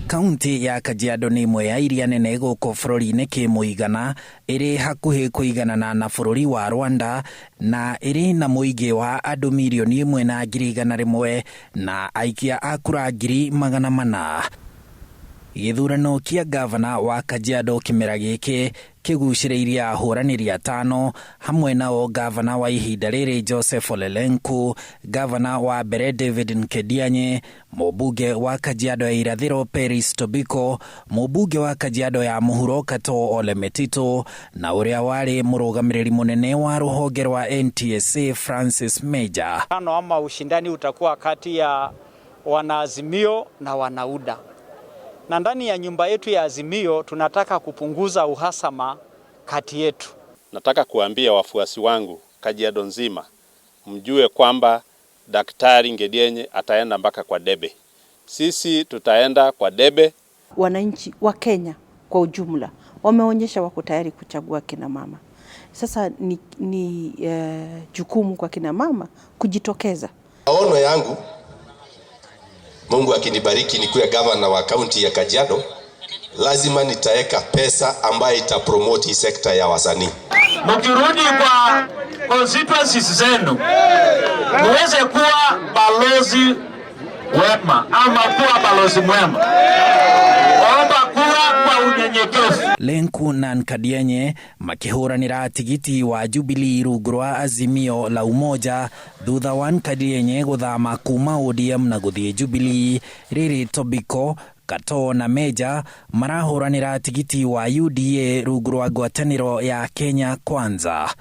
Kaunti ya Kajiado nĩ ĩmwe ya iria nene gũkũ bũrũri-inĩ kĩmũigana, ĩrĩ hakuhĩ kũiganana na bũrũri wa Rwanda na ĩrĩ na mũingĩ wa andũ 1,100,000 na aikia a kura 400,000. Gĩthurano kĩa ngavana wa Kajiado kĩmera gĩkĩ kĩgucĩrĩirie ahũranĩri atano, hamwe nao ngavana wa ihinda rĩrĩ Joseph Ole Lenku, ngavana wa mbere David Nkedianye, mũmbunge wa Kajiado ya Irathĩro Peris Tobiko, mũmbunge wa Kajiado ya Mũhuro Katoo Ole Metito, na ũrĩa warĩ mũrũgamĩrĩri mũnene wa rũhonge rwa NTSA Francis Meja. Ama ushindani utakuwa kati ya wanaazimio na wanauda, na ndani ya nyumba yetu ya Azimio tunataka kupunguza uhasama kati yetu. Nataka kuambia wafuasi wangu Kajiado nzima, mjue kwamba Daktari Nkedienye ataenda mpaka kwa debe. Sisi tutaenda kwa debe. Wananchi wa Kenya kwa ujumla wameonyesha wako tayari kuchagua kina mama. Sasa ni jukumu kwa kina mama kujitokeza. Maono yangu, Mungu akinibariki nikuwe governor wa kaunti ya Kajiado, lazima nitaweka pesa ambayo itapromote hii sekta ya wasanii. Mkirudi kwa constituencies zenu muweze kuwa balozi wema ama kuwa balozi mwema. Omba kura kwa unyenyekevu. Lenku na Nkadienye makĩhũranĩra tigiti wa Jubilee rungu rwa Azimio la Umoja thutha wa Nkadienye gũthama kuma ODM na gũthiĩ Jubilee. Rĩrĩ Tobiko, Katoo na Meja marahũranĩra tigiti wa UDA rungu rwa ngwatanĩro ya Kenya Kwanza.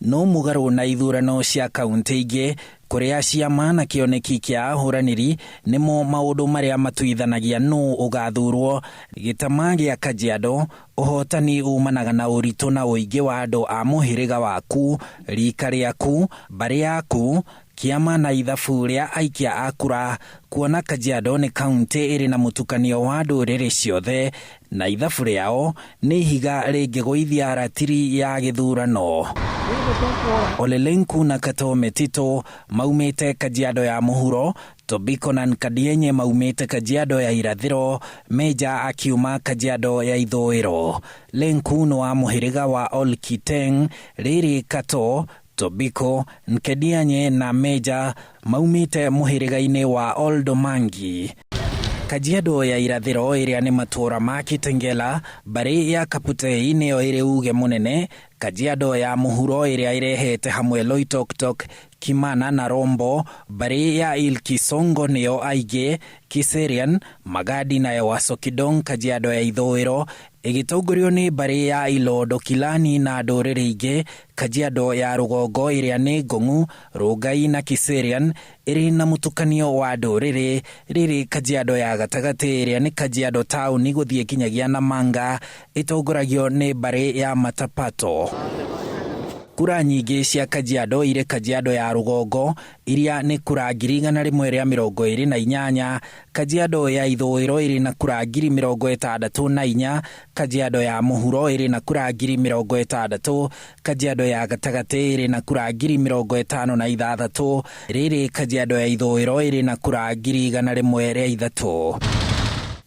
No mũgarũ na ithurano cia kaunti ingĩ kũrĩa ciama na kĩoneki kĩa ahũranĩri nĩmo maũndũ marĩa matuithanagia nũ ũgathurwo, gĩtama gĩa Kajiado ũhotani umanaga na ũritũ na ũingĩ wa andũ a mũhĩrĩga waku, rika rĩaku, mbarĩ yaku, kĩama na ithabu rĩa aikia a kura, kuona Kajiado nĩ kaunti ĩrĩ na mũtukanio wa ndũrĩrĩ ciothe na ithabu rĩao nĩ ihiga rĩngĩgũithia ratiri ya gĩthurano. Ole Lenku na Katoo Metito maumĩte Kajiado ya mũhuro, Tobiko na Nkadienye maumĩte Kajiado ya irathĩro, Meja akiuma Kajiado ya ithũĩro. Lenku nĩ wa mũhĩrĩga wa Olkiteng, rĩrĩ Katoo, Tobiko, Nkedianye na Meja maumĩte mũhĩrĩga-inĩ wa Oldomangi. Kajiado ya irathĩro ĩrĩa nĩ matũũra ma Kitengela, mbarĩ ya Kaputei nĩyo ĩrĩ uge mũnene. Kajiado ya mũhuro ĩrĩa ĩrehete hamwe Loitoktok, Kimana na Rombo, mbarĩ ya Ilkisongo nĩyo aingĩ, Kiserian, Magadi na Ewasokidong. Kajiado ya ithũĩro ĩgĩtongorio nĩ mbarĩ ya Ilondo Kilani na ndũrĩrĩ ingĩ. Kajiado ya rũgongo ĩrĩa nĩ Ngong'u, Rongai na Kiserian ĩrĩ na mũtukanio wa ndũrĩrĩ. Rĩrĩ Kajiado ya gatagatĩ ĩrĩa nĩ Kajiado taũni gũthiĩ kinyagia Namanga ĩtongoragio nĩ mbarĩ ya Matapato. Kura nyingĩ cia Kajiado irĩ Kajiado ya rũgongo iria nĩ kura 128,000. Kajiado ya ithũĩro ĩrĩ na kura 64,000. Kajiado ya mũhuro ĩrĩ na kura 60,000. Kajiado ya gatagatĩ ĩrĩ na kura 56,000. Rĩrĩ Kajiado ya ithũĩro ĩrĩ na kura 103,000.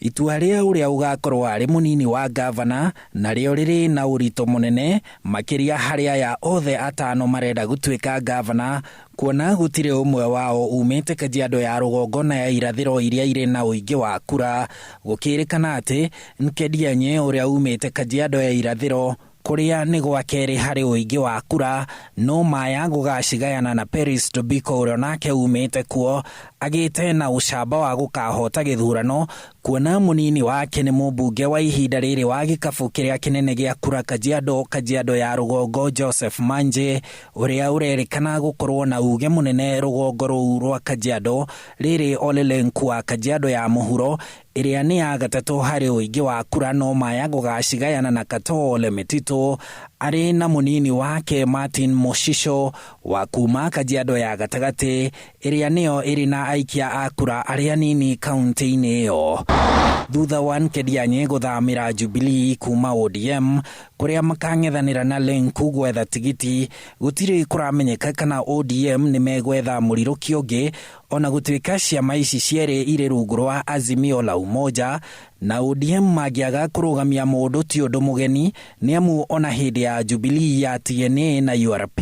Itua rĩa ũrĩa ũgakorwo arĩ mũnini wa ngavana narĩo rĩrĩ na ũritũ mũnene makĩria harĩ aya othe atano marenda gũtuĩka ngavana, kuona gũtirĩ ũmwe wao umĩte Kajiado ya rũgongo na ya irathĩro iria irĩ na ũingĩ wa kura. Gũkĩrĩkana atĩ Nkedianye ũrĩa umĩte Kajiado ya irathĩro kũrĩa nĩ gwa kerĩ harĩ ũingĩ wa kura, no maya gũgacigayana na Peris Tobiko ũrĩa nake umĩte kuo agĩte na ũcamba wa gũkahota gĩthurano, kuona mũnini wake nĩ mũmbunge wa ihinda rĩrĩ wa gĩkabũ kĩrĩa kĩnene gĩa kura Kajiado, Kajiado ya rũgongo Joseph Manje ũrĩa ũrerĩkana gũkorwo na uge mũnene rũgongo rũu rwa Kajiado. Rĩrĩ Ole Lenku wa Kajiado ya mũhuro ĩrĩa nĩ ya gatatũ harĩ ũingĩ wa kura, no maya gũgacigayana na Katoo Ole Metito arĩ na mũnini wake Martin Moshisho wa kuma Kajiado ya gatagatĩ Ĩrĩa nĩyo ĩrĩ na aikia a kura arĩa nini kaunti-inĩ ĩyo. Thutha wa Nkedianye gũthamĩra Jubilee kuma ODM kũrĩa makang'ethanĩra na Lenku gwetha tigiti, gũtirĩ kũramenyeka kana ODM nĩ megwetha mũrirũki ũngĩ, ona gũtuĩka ciama ici cierĩ irĩ rungu rwa Azimio la Umoja na ODM mangĩaga kũrũgamia mũndũ ti ũndũ mũgeni, nĩamu ona hĩndĩ ya Jubilee ya TNA na URP,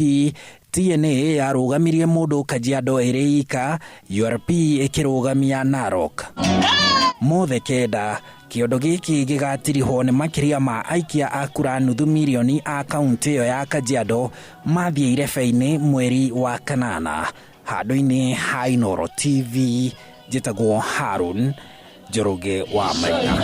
TNA yarũgamirie mũndũ Kajiado ĩrĩ ika, URP ĩkĩrũgamia Narok. Mothe kenda kĩondo gĩkĩ gĩgatirihwo nĩ makĩria ma aikia a kura nuthu mirioni a kaunti ĩyo ya Kajiado mathiĩ irebe-inĩ mweri wa kanana. Handũ-inĩ ha Inooro TV, njĩtagwo Harun Njoroge wa Maina.